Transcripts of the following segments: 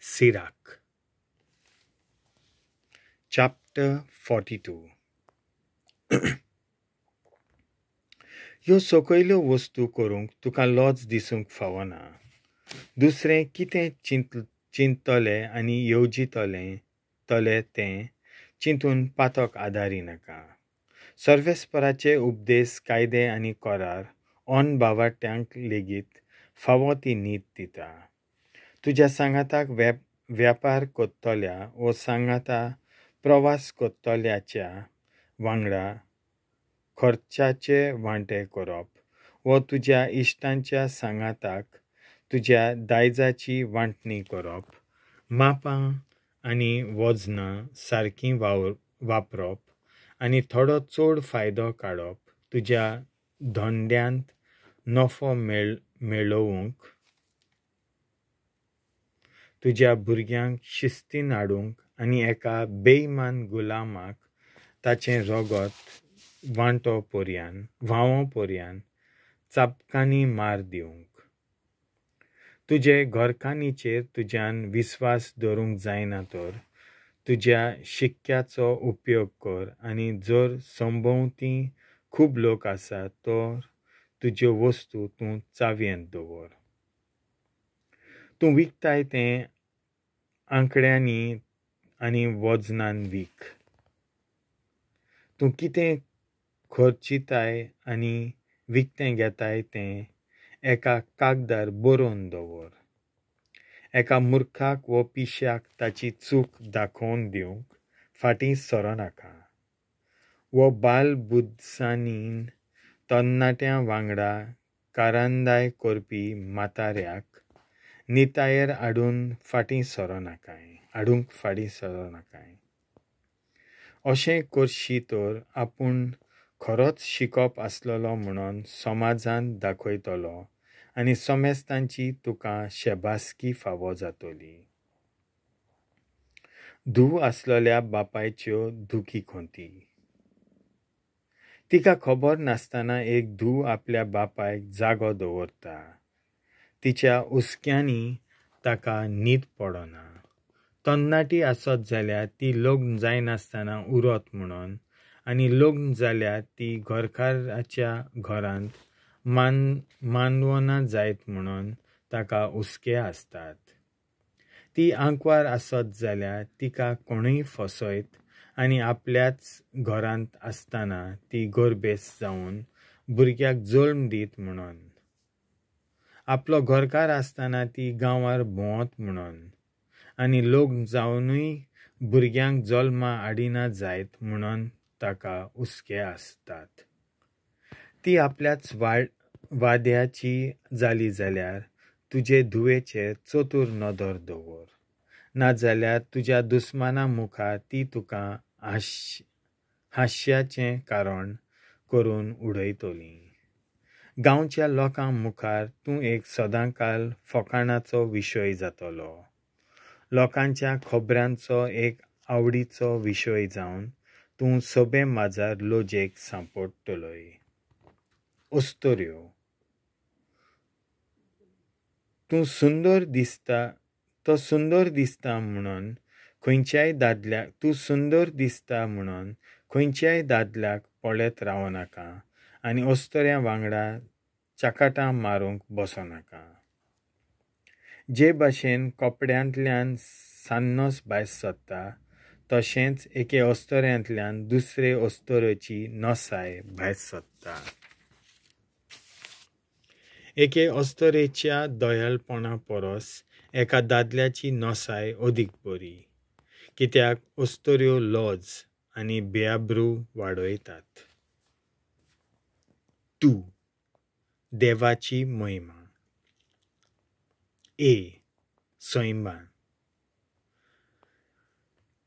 Sirach. Chapter 42. ह्यो सकयल्यो वस्तू करूंक तुका लज दिसूंक फावना. दुसरें कितें चिंततले आनी येवजितले तले तें चिंतून पातक आदारी नाका. सर्वेस्पराचे उपदेस, कायदे आनी करार अनबावाट्यांक लेगीत फावो ती नीत दिता. तुज्या सांगाताक व्यापार करतल्या वो सांगाता प्रवास करतल्याच्या वांगडा खर्चाचे वांटे करप वो तुज्या इश्टांच्या सांगाताक तुज्या दायजाची वांटणी करप, मापां आनी वजनां सारकीं वापरप आनी थोडो चड फायदो काडप, तुज्या धंद्यांत नफो मेळोवंक, तुज्या भुरग्यांक शिस्तीन हाडूंक आनी एका बेईमान गुलामाक ताचें रगत वांटो पर्यान व्हांवो पर्यान चापकांनी मार दिवंक. तुजे घरकान्नीचेर तुज्यान विस्वास दवरूंक जायना तर तुज्या शिक्क्याचो उपयोग कर आनी जर संभोंवती खूब लोक आसात तर तुज्यो वस्तू तूं चावयेंत दवर. तूं विकताय तें आंकड्यांनी आनी वजनान वीक. तूं कितें खर्चिताय आनी विकतें घेताय तें एका कागदार बरोवन दवर. एका मुर्खाक वो पिश्याक ताची चूक दाखोवन दिवंक फाटीं सरनाका. वो बालबुद्सांनी तरणाट्यां वांगडा कारांदाय करपी म्हाताऱ्याक नितायेर हाडूंक फाटीं सरनाकाय. अशें करशी तर आपूण खरोच शिकप आसलेलो म्हणून समाजांत दाखयतलो आनी समेस्तांची तुका शेबासकी फावो जातली. धूव आसलेल्या बापायच्यो दुखी खंती. तिका खबर नासतना एक धूव आपल्या बापायक जागो दवरता. तिच्या हुस्क्यांनी ताका न्हीद पडना. तरणाटी आसत जाल्यार ती लग्न जायनासतना उरत म्हणून आनी लग्न जाल्यार ती घरकाराच्या घरांत मानवना जायत म्हणून ताका हुस्के आसतात. ती आंकवार आसत जाल्यार तिका कोणूय फसयत आनी आपल्याच घरांत आसतना ती गर्भेस्त जावन भुरग्याक जल्म दीत म्हणून, आपलो घरकार आसतना ती गांवार भोंवत म्हणून आनी लग्न जावनूय भुरग्यांक जल्मा हाडिना जायत म्हणून ताका हुस्के आसतात. ती आपल्याच वाद्याची जाली जाल्यार तुजे धुवेचेर चतूर नदर दवर, नाजाल्यार तुज्या दुस्माना मुखार ती तुका हास्याचें कारण करून उडयतली. गांवच्या लोकां मुखार तूं एक सदांकाल फकाणाचो विशय जातलो. लोकांच्या खबरांचो एक आवडीचो विशय जावन तूं सभे माजार लजेक सांपडटलोय. अस्तुऱ्यो. तूं सुंदर दिसता, तो सुंदर दिसता म्हणून खंयच्याय दादल्याक तूं सुंदर दिसता म्हणून खंयच्याय दादल्याक पळयत रावनाका आनी अस्तुऱ्यां वांगडा चकाटां मारूंक बसनाका. जे भाशेन कपड्यांतल्यान सान्नस भायर सरता तशेंच एके अस्तुऱ्यांतल्यान दुसरे अस्तुरेची नसाय भायर सरता. एके अस्तुरेच्या दयाळपणा परस एका दादल्याची नसाय अदीक बरी, कित्याक अस्तुऱ्यो लज आनी बेआब्रू वाडयतात. तूं देवाची महिमा. ए. सैमान.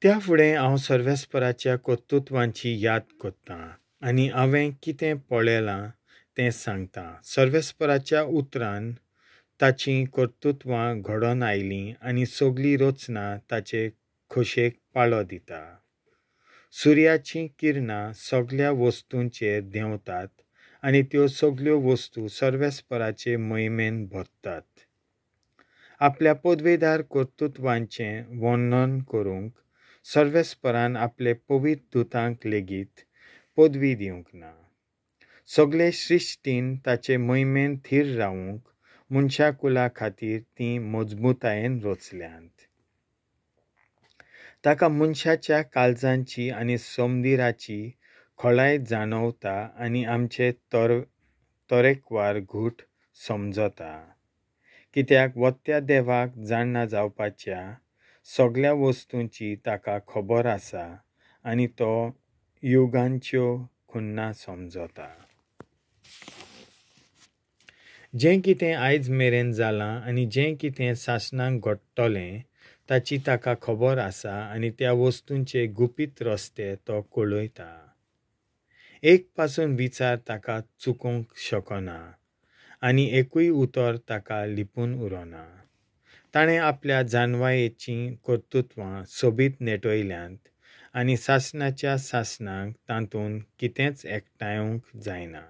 त्या फुडें हांव सर्वेस्पराच्या कर्तृत्वांची याद करतां आनी हांवें कितें पळयलां तें सांगता. सर्वेस्पराच्या उतरान ताचीं कर्तृत्वां घडोवन आयलीं आनी सगली रचना ताचे खोशेक पाळो दिता. सुर्याचीं किरणां सगल्या वस्तूंचेर देंवतात आनी त्यो सगल्यो वस्तू सर्वेस्पराचे महिमेन भरतात. आपल्या पदवेदार कर्तृत्वांचें वर्णन करूंक सर्वेस्परान आपले पवित्र दुतांक लेगीत पदवी दिवंक ना. सगळे सृश्टीन ताचे मोहिमेन थीर रावूंक मनशाकुला खातीर तीं मजबूतायेन रचल्यांत. ताका मनशाच्या काळजांची आनी समदिराची खोलाय जाणवता आनी आमचे तरेकवार घूट समजता. कित्याक वत्या देवाक जाणा जावपाच्या सगळ्या वस्तूंची ताका खबर आसा आनी तो युगांच्यो खुन्ना समजता. जें कितें आयज मेरेन जालां आनी जें कितें सासणाक घडटलें ताची ताका खबर आसा आनी त्या वस्तूंचे गुपीत रस्ते तो कळयता. एक पासून विचार ताका चुकोवंक शकना आनी एकूय उतर ताका लिपून उरना. ताणें आपल्या जानवायेचीं कर्तृत्वां सोबीत नेटयल्यांत आनी सासणाच्या सासणाक तातूंत कितेंच एकठांवक जायना.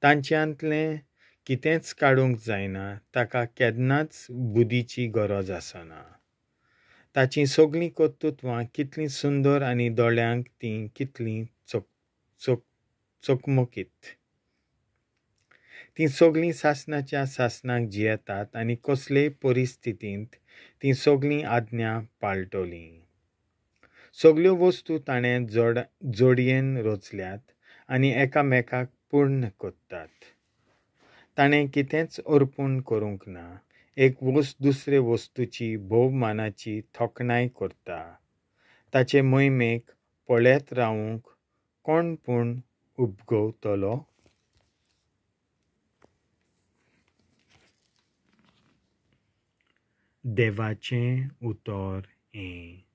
तांच्यांतलें कितेंच काडूंक जायना. ताका केन्नाच बुद्धीची गरज आसना. ताचीं सगळीं कर्तृत्वां कितलीं सुंदर आनी दोळ्यांक तीं कितलीं चकमकीत. तीं सगळीं सासणाच्या सासणाक जियेतात आनी कसलेय परिस्थितींत तीं सगळीं आज्ञा पाळटलीं. सगळ्यो वस्तू ताणें जोडयेन रचल्यात आनी एकामेकाक पूर्ण करतात. ताणें कितेंच अर्पण करूंक ना. एक वस्त दुसरे वस्तूची भोवमानाची थोखणाय करता. ताचे मोहिमेक पळयत रावूंक कोण पूण उपगवतलो? देवाचें उतर हें.